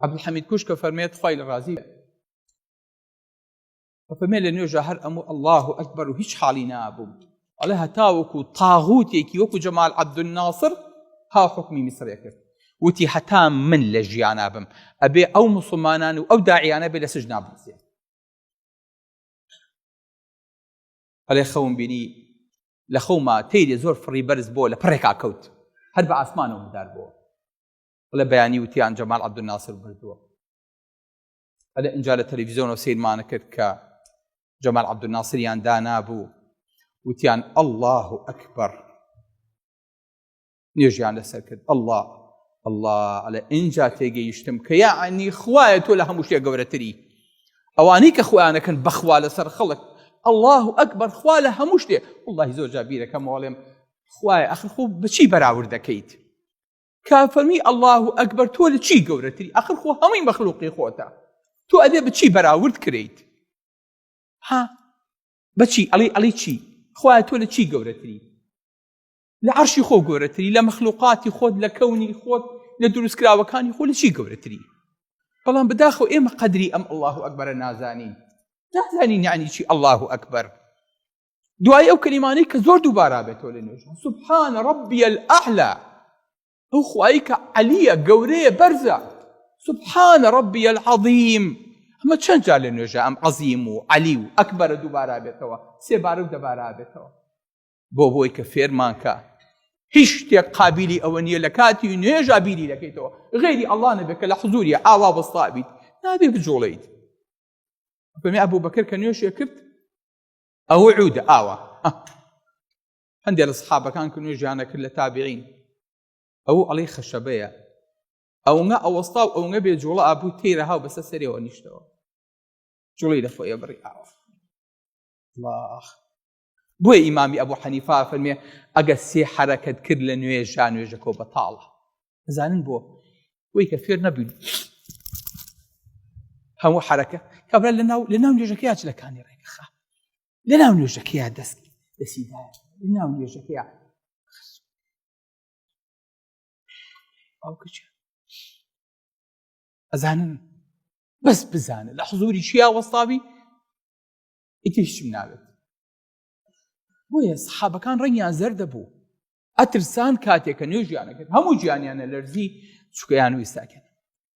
عەبدولحەمید کوشکە فەرمێت خوای لە ڕازی بێت فەرمێ لە نوێژە هەر ئەموو الله ئەکبەر و هیچ حاڵی نابووم ئەڵێ هەتاوەکو تاغوتێکی وەکو جەمال عەبدولناسر ها حکمی میسرێ کرد وتی هەتا من لە ژیانا بم ئەبێ ئەو مسلمانان و ئەو داعیانە بێ لە سجنا بنووسێ ئەڵێ خەوم بینی لە خەوما تەیرێ زۆر فڕی بەرز بۆ لە پڕێکا کەوت هەر بە ئاسمانەوە مدار بۆ ئەڵێ بەیانی وتیان جەمال عەبدولناسر بردووە ئەلێ ئینجا لە تەلەڤیزیۆنەوە سەیرمانە کرد کە جەمال عەبدولناسریان دانابوو وتیان الله ئەکبەر نوێژیان لەسەر کرد الله الله ئەلێ ئینجا تێگەیشتم کە یعنی خوایە تۆ لە هەموو شتێک گەورەتری ئەوانەی کە خۆیانەکەن بەخوا لەسەر خەڵک الله ئەکبەر خوا لە هەموو شتێ واللهی زۆر جا بیرەکەمەوە ئەڵێم خوایە ئەخر خۆ بچی بەراورد دەکەیت کە فەرمی اللە اکبر تۆ لە چی گەورەتری ئەخر خۆ هەمووی مەخلوقی خۆتە تۆ ئەبێ بچی بەراورد کرێیت ها بەچی ئەڵی ئەڵی چی خوایە تۆ لە چی گەورەتری لە عەرشی خۆ گەورەتری لە مەخلوقاتی خۆت لە کەونی خۆت لە دروستکراوەکانی خۆ لە چی گەورەتری بەڵام بەداخەوە ئێمە قەدری ئەم الله ئەکبەرە نازانین نازانین یعنی چی الله ئەکبەر دوای ئەو کەلیمانەی کە زۆر دووبارە بێتەوە لە نوێژ سبحان ربی الاعلى ئەو خوایی کە عەلیە گەورەیە بەرزە سبحان ربی العظیم ئەمە چەند جار لە نوێژە ئەم عەظیم و عەلی و ئەکبەرە دووبارە بێتەوە سێبارە و دەبارە بێتەوە بۆ بۆی کە فێرمان کە هیچ شتێک قابلی ئەوە نییە لە کاتی نوێژا بیری دەکەیتەوە غەیری ئەڵڵا نەبێت کە لە حزوریە ئاوا وەستابیت نابێ بجوڵێیت فەرمی ئەبوو بەکر کە نوێژێ کرد ئەوە عودە ئاوا هەندێک لە سحابەکان کە نوێژیان نەکرد لە تابعین ئەو ئەڵێ خەشەبەیە ئەوەنگە ئەوەستا و ئەوەنگە بێ جوڵە ئابوو تێرە هاو بەسە سەرەوە نیشتەوە جوڵی لە خۆیە بڕی ئاوە الله بۆیە ئیمامی ئەبوو حەنیفا فەرمێ ئەگەر سێ حەرەکەت کرد لە نوێژا نوێژەکەو بەتاڵە ئەزانن بۆ بۆی کە فێر نەبووین هەموو حرەکە کابرا لە ناو لە ناو نوێژەکەیا جلەکانی ڕێکخا لە ناو نوێژەکەیا دەست دەسیدایە لە ناو نوێژەکەیا ئەو کچە ئەزانن بەس بزانە لە حزوری چیا وەستاوی ئیتر هیچم ناوێت بۆیە سەحابەکان ڕەنگیان زەردە بوو ئەترسان کاتێک کە نوێژیانە کرد هەموو گیانیانە لەرزی چکەیان ویستاکەن.